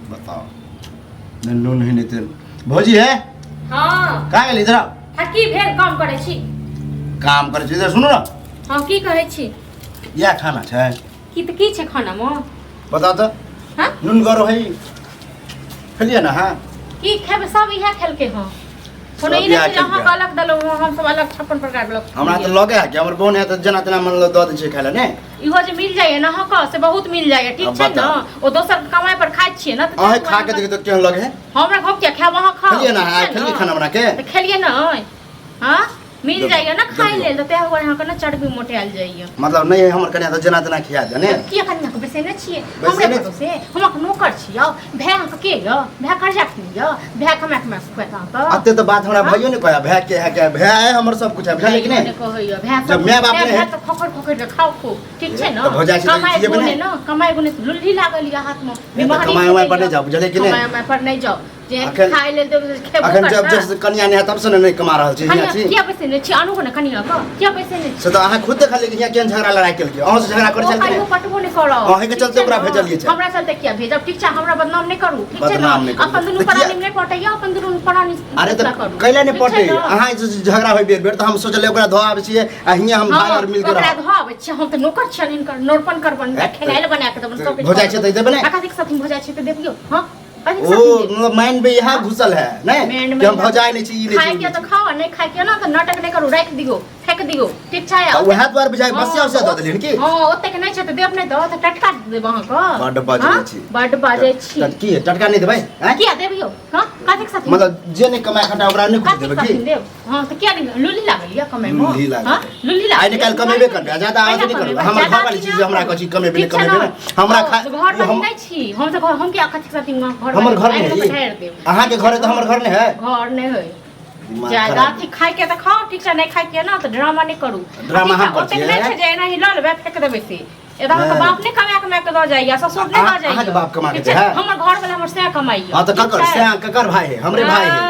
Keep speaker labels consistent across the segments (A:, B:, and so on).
A: बताओ नहि नून है नहि तेल। भौजी है।
B: हाँ।
A: कहाँ गेली? इधर आओ।
B: हाँ, की भेल? काम करै छी।
A: काम करै छी? इधर सुनू ने।
B: हाँ, की कहै छी?
A: इएह खाना छै।
B: की तऽ की छै खानामे?
A: बताओ तऽ।
B: हाँ?
A: नून गरो है, खेलियै ने? हाँ।
B: की खेबै? सब इएह खेलकै। हँ, कोनो
A: सब
B: ई नहि
A: इएह
B: छै जे अहाँके
A: खेलकै।
B: अलग देलहुँ हँ, हम सब अलग 56 प्रकार के
A: हमरा तऽ लगे है कि हमर बोन है तऽ जेना तेना मन दऽ दै छै खाय लए ने।
B: इहो जे मिल जाइए ने अहाँके, से बहुत मिल जाइए, ठीक
A: अब
B: छै ने?
A: बताउ।
B: ओ दोसर के कमाइ पर खाइ छियै ने तऽ
A: अहें खा के देखियौ तऽ केहन लगे है।
B: हमरा हम किया खायब? अहाँ खाउ।
A: खेलियै ने?
B: ठीक छै
A: खेलियै
B: ने?
A: खाना बना के?
B: तऽ खेलियै ने? हाँ, मिल
A: देखियौ,
B: जाइए ने खाइ
A: देखियौ।
B: लेल तऽ ताहि दुआरे अहाँके ने चर्बी मोटायल जाइए।
A: मतलब नहि है हमर कनिया तऽ जेना तेना खिया दे ने।
B: किया कनिया के बेसेने छियै?
A: बेसेने
B: हमरे
A: छी।
B: भरोसे? हम अहाँके नौकर छियै? भाय अहाँके के यऽ? भाय कर्जा खेने यऽ? भाय कमा कमा के खुआएत अहाँके?
A: अते तऽ बात हमरा
B: हाँ?
A: भाइयो नहि कहै। भाय के है के भाय है, हमर सब कुछ है, बुझलियै कि
B: भाइयो
A: नहि?
B: ने कहैए भाय
A: जब
B: सब
A: माय बाप
B: भाय
A: नहि है।
B: भाय तऽ खखड़ खखड़ के खाउ खूब, ठीक छै ने?
A: तऽ भऽ जाइ छै तऽ
B: कमाइ
A: खिएबै
B: गुने
A: नहि?
B: ने, कमाइ गुने से लुल्ही लागल यऽ हाथमे।
A: तऽ
B: बीमारी
A: कमाइ उमाइ पर नहि जाउ, बुझलियै कि नहि?
B: कमाइ उमाइ पर नहि जाउ जे
A: अखन
B: खाइ लेल देबै से खेबो
A: अखन जब
B: करता।
A: जब कनिया नहि है तब से ने नहि कमा रहल छी हियाँ
B: कनिया
A: छी।
B: किया पैसे नहि छी? आनू ने कनिया के, किया पैसे नहि छी?
A: से तऽ अहाँ खुद देखलियै कि हियाँ केहन झगड़ा लड़ाइ केलकै, अहूँ से झगड़ा करै
B: ओ
A: छल कि
B: कहियो
A: नहि?
B: पटबो नहि करब।
A: अहींके
B: ठीक
A: चलते
B: छै
A: ओकरा
B: ने?
A: भेजलियै छै।
B: हमरा चलते किया भेजब? ठीक छै, हमरा बदनाम नहि करू, ठीक छै ने?
A: बदनाम नहि करू।
B: अपन दुनू
A: तऽ किया-
B: प्राणी नहि पटैया, अपन दुनू प्राणी
A: अरे
B: फैसला
A: तऽ
B: करू।
A: कैला नहि
B: ठीक छै
A: पटे?
B: ने?
A: अहाँ जे झगड़ा होइ बेर बेर तऽ हम सोचलियै ओकरा धऽ आबै छियै आ हियाँ हम भाय
B: हँ,
A: आओर मिलके
B: ओकरा
A: रहब।
B: धऽ आबै छियै। हम तऽ नौकर छियनि हिनकर, नौरपन करबनि,
A: हैं?
B: खेनाइ लए बना कऽ देबनि, सब किछु
A: भऽ जाइ छै तऽ देबै ने?
B: आ कथीके साथी भऽ जाइ छै तऽ देबियौ? हँ, कथीके
A: ओ
B: साथी देब?
A: मतलब माइंड में इएह घुसल है नहीं
B: माइंड
A: कि हम
B: में
A: भौजाई नहीं छी, ई नहीं
B: खाय
A: छी, ई
B: के
A: नहीं
B: तऽ
A: छी।
B: खाओ, आ नहि खाय के ना तऽ नाटक नहि करू, राखि दियौ, फेक दियौ, ठीक छै?
A: तऽ उएह दुआरे बुझाइ बसिया उसिया दऽ देलियनि की?
B: हँ, ओतेक नहि छै तऽ देब नहि तऽ तऽ टटका देब अहाँके।
A: बड्ड बजै
B: हँ?
A: छी।
B: बड्ड बाजै छी।
A: तऽ की टटका नहि देबै आँय?
B: किया देबियौ? हँ, कथीके साथी?
A: मतलब जे नहि कमाए खटा ओकरा नहि कुछ
B: कथीके
A: देबै की?
B: साथी देब? हँ, तऽ किया नहि? लुल्ली लागल यऽ कमाइमे?
A: लुल्ली लागल।
B: हँ, लुल्ली लागल
A: आइ ने काल्हि कमेबे करबै, आ ज्यादा अथी नहि करबै। हमर घरवाली छी जे हमरा कहै छी कमेबे नहि,
B: ठीक छै
A: कमेबे
B: ने?
A: नहि। हमरा खा
B: घर
A: हम
B: नहि छी हम तऽ हम किया कथीके साथी घर
A: हमर घर
B: आनि
A: नहि
B: कऽ
A: है ई?
B: ढारि देब।
A: अहाँके घर है तऽ हमर घर नहि है?
B: घर नहि है।
A: दिमाग
B: ज्यादा
A: खराब।
B: अथी खाय के तऽ खाओ, ठीक छै? नहि खाय के ना तऽ ड्रामा नहि करू।
A: ड्रामा
B: ठीक छै,
A: हम करै
B: ओतेक
A: छियै।
B: नहि छै जे एनाही लऽ लेबै फेक देबै से। एतऽ अहाँके
A: नहि।
B: बाप नहि कमा कमा के दऽ जाइया, ससुर नहि दऽ जाइया।
A: अहाँके बाप कमा के
B: ठीक छै?
A: दै है?
B: हमर घर वाला हमर सएह कमाइया।
A: हाँ तऽ
B: ठीक
A: ककर
B: छै?
A: से ककर भाई है? हमरे भाई है।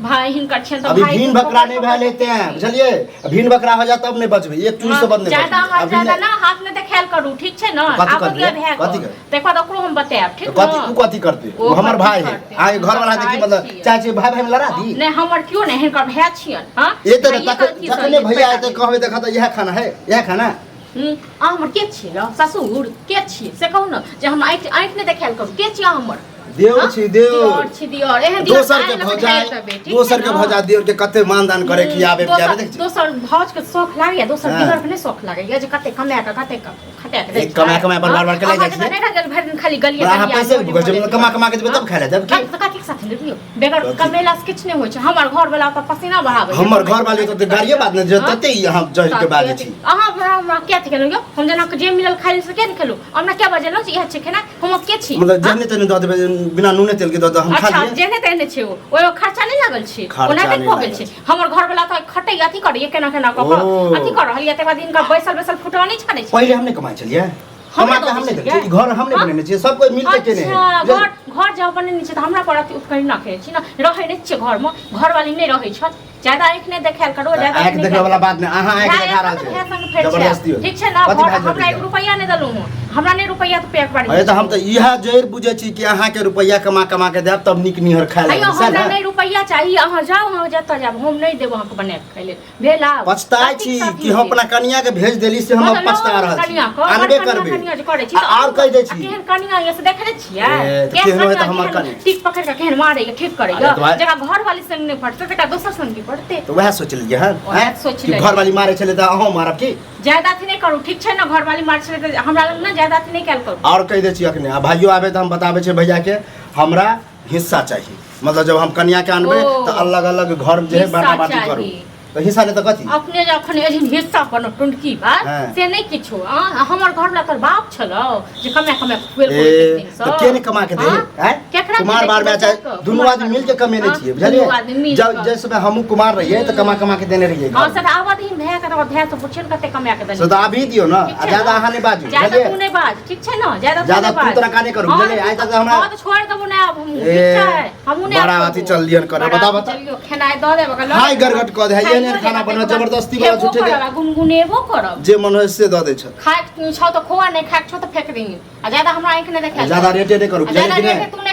B: भाई हिनकर छियनि तऽ
A: अभी
B: भाई
A: भीन बकरा नहीं भेल हेतै, बुझलियै? भीन बकरा हो जाए तब नहीं बचबै, एक चूर से बंद नहीं
B: ज्यादा
A: बचबै।
B: अहाँ
A: अभी
B: ज्यादा
A: नहि।
B: ना हाथ नहि देखायल करू, ठीक छै ने?
A: कथी
B: आब
A: करबै?
B: दिअ भए
A: कथी
B: कऽ
A: करबै?
B: तकर बाद ओकरो हम बतायब, ठीक
A: तऽ कथी
B: ने?
A: उ कथी करतै?
B: ओ
A: ओ हमर
B: कथी
A: भाई है।
B: करतै?
A: अहाँके घर वाला देखी
B: भाई
A: मतलब
B: छियै।
A: चाहे छियै भाई भाई में लड़ा दी।
B: नहि, हमर केओ नहि, हिनकर भाय छियनि। हँ,
A: ए तऽ
B: भाइये के अथी सँ
A: जखने
B: ई
A: भैया
B: पैदा
A: एतै
B: भेल।
A: कहबै देखऽ तऽ इएह खाना है, इएह खाना।
B: अहाँ हमर के छियै यौ? ससुर के छियै से कहू ने, जे हम आँखि आँखि नहि देखायल करू। के छियै अहाँ हमर?
A: देव
B: हाँ?
A: छी, देव।
B: दिअर छी, दिअर। एहन दिअर
A: दोसर के
B: आयल
A: भौजाई
B: भेट देबै, ठीक छै
A: दोसर के
B: ने?
A: भौजा देव के कते मानदान करे खियाबे पियाबे
B: दोसर
A: देख छी।
B: दोसर भाउज के शौख लागैया, दोसर
A: हाँ।
B: दिअर के नहि शौख लागैया जे कते कमाए के कते खटा के दै
A: एक कमाए कमाए पर बार बार के ले जाइ
B: अहाँके तऽ
A: छियै।
B: नहि रह गेल, भरि दिन खाली गलिए
A: अहाँ
B: गलिए
A: पैसे
B: मोने
A: भुगै छै,
B: मोने।
A: कमा कमा के देबै तब खाय लए देब की?
B: हाँ, तऽ कथी के साथ लेबियौ? बेगर
A: कथी?
B: कमेला से किछु नहि होइ छै। हमर घर वाला तऽ पसीना बहाबै छै।
A: हमर घर वाली तऽ गाड़िए बात नहि जे
B: हाँ?
A: तते ई अहाँ जहर के बाजै छी।
B: अहाँ हमरा किया खेलहुँ यौ? हम जेना जे मिलल खाइ से किया नहि खेलहुँ? हमरा किया बजेलहुँ जे इएह छै खेनाइ? हम के छी?
A: मतलब जेहने तेहने दऽ देबै, बिना नूने तेल के दऽ दऽ हम खा
B: अच्छा
A: लियै।
B: जेहने तेहने छै, ओ ओहिमे खर्चा नहि लागल छै?
A: खर्चा
B: ओना
A: नहि
B: भऽ गेल
A: लागल
B: छै। हमर घर वाला तऽ खटै अथी करैया, केना केना कऽ कऽ
A: ओ।
B: अथी कऽ रहल यऽ, तकर बाद हिनका बैसल बैसल फुटौनी छानै छै।
A: पहिले हम नहि कमाइ छलियै?
B: हमरा
A: कमा के
B: दऽ
A: हम
B: दै
A: नहि
B: छलियै?
A: देने छियै, ई घर हम नहि
B: हाँ?
A: बनेने छियै, सब कोइ मिलके केने है।
B: अच्छा,
A: बुझलियै?
B: घर घर जब बनेने छै तऽ हमरा पर अथी उपकरण रखने छी ने, रहै नहि छियै घरमे, घरवाली नहि रहै छथि। ज्यादा आँखि नहि देखायल करू, ज्यादा
A: आँखि
B: नहि
A: देखबै वाला बात नहि, अहाँ आँखि
B: भाय
A: देखा रहल
B: संग भाय
A: छै
B: संग फेर छै।
A: जबरदस्ती होय।
B: ठीक छै ने?
A: कथी
B: घर
A: भाय
B: हमरा एक
A: जबरदस्ती?
B: रुपैआ नहि देलहुँ हँ, हमरा नहि रुपैआ तऽ पेक बारी।
A: अरे तऽ हम तऽ इएह जड़ि बुझै छी कि अहाँके रुपैआ कमा कमा के देब तब नीक निहर खाय
B: अयो
A: लगबै, सएह
B: हमरा
A: ने?
B: नहि रुपैआ चाही, अहाँ जाउ, अहाँ जतऽ जायब, हम नहि देब अहाँके बना कऽ खाय लेल। भेल आब?
A: पछताइ
B: कथी
A: छी
B: साथी
A: कि हम
B: भेल?
A: अपना कनिया के भेज देली से हम
B: मतलब
A: पछता रहल छी।
B: कनिया के,
A: आनबे
B: बड़
A: करबै।
B: कनिया जे करै छी
A: आ
B: तऽ
A: आओर कहि दै
B: आ
A: छी।
B: केहन कनिया ये से देखने छियै?
A: ए, तऽ
B: केहन
A: केहनो है
B: कनिया
A: तऽ हमर
B: केहन
A: कनिया।
B: टीक पकड़ि कऽ केहन मारैया, ठीक करैया।
A: अरे तऽ भाई-
B: जकरा घरवाली संग नहि पड़तै तकरा दोसर संग की पड़तै?
A: तऽ वएह सोचि लेलियै हन
B: वएह
A: आँय?
B: सोचि
A: कि
B: लेलियै।
A: घरवाली मारै छलै तऽ अहूँ मारब की?
B: ज्यादा अथी नहि करू, ठीक छै ने? घरवाली मारै छलै तऽ हमरा लग ने ज्यादा अथी नहि कयल करू।
A: आओर कहि दै छी अखने, आ भाइयो आबे तऽ हम बताबै छियै भैया के, हमरा हिस्सा चाही। मतलब जब हम कनिया के आनबै
B: ओ।
A: तऽ अलग अलग घर जे है
B: हिस्सा
A: बांटा बांटी करू।
B: चाही।
A: तऽ हिस्सा नहि तऽ कथी?
B: अपने जे अखन एहन हिस्सा कोनो टुनकी बात
A: हाँ।
B: से नहि किछो। आ हमर घर वाला तोर बाप छलौ जे कमे कमे खुएल
A: ए तऽ के नहि कमा के दे आँय?
B: केकरा के
A: कुमार
B: दै
A: बार
B: छै
A: बच्चा
B: बच्चा के?
A: दुनू
B: कुमार
A: आदमी मिल के कमेने
B: हाँ,
A: छियै
B: दुनू
A: बुझलियै?
B: आदमी मिल
A: जब
B: कऽ।
A: जै समय हमहूँ कुमार रहियै तऽ कमा कमा के देने रहियै
B: हाँ
A: घर
B: से तऽ आबऽ दही भैया के, तऽ भैया से पूछियौ ने कते कमा के
A: से
B: देने।
A: तऽ अभी दियौ ने,
B: ठीक
A: आ
B: छै
A: ज्यादा
B: ने?
A: अहाँ नहि बाजू
B: ज्यादा
A: बुझलियै?
B: तू नहि बाज, ठीक छै ने? ज्यादा तू
A: ज्यादा
B: नहि
A: तू
B: बाज।
A: तोरा काने करू
B: हाँ,
A: बुझलियै? आइ तक हमरा
B: हाँ तऽ छोड़ देबो नहि आब हमहूँ,
A: ए,
B: ठीक छै? हमहूँ नहि
A: बड़ा
B: आब
A: अथी
B: छोड़बो।
A: चललियन करे,
B: बड़ा
A: बता,
B: अथी
A: बता।
B: चलियौ, खेनाइ दऽ देब ओकरा लऽ
A: हाय
B: लेब।
A: गरगट कऽ दे, एहन एहन
B: खाइयो
A: खाना
B: लेब,
A: बनबै,
B: तकर बाद
A: जबरदस्ती वाला
B: खेबो
A: झूठे के।
B: करब आ गुनगुनेबो करब।
A: जे मन होइ से दऽ दै छथि।
B: खायके छौ तऽ खोआ, नहि खायके छौ तऽ फेक दही, आ ज्यादा हमरा आँखि नहि देखायल।
A: ज्यादा रेटे नहि करू
B: आ ज्यादा
A: बुझलियै कि
B: रेटे
A: नहि?
B: तू नहि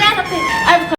B: दए देतै आबि कऽ।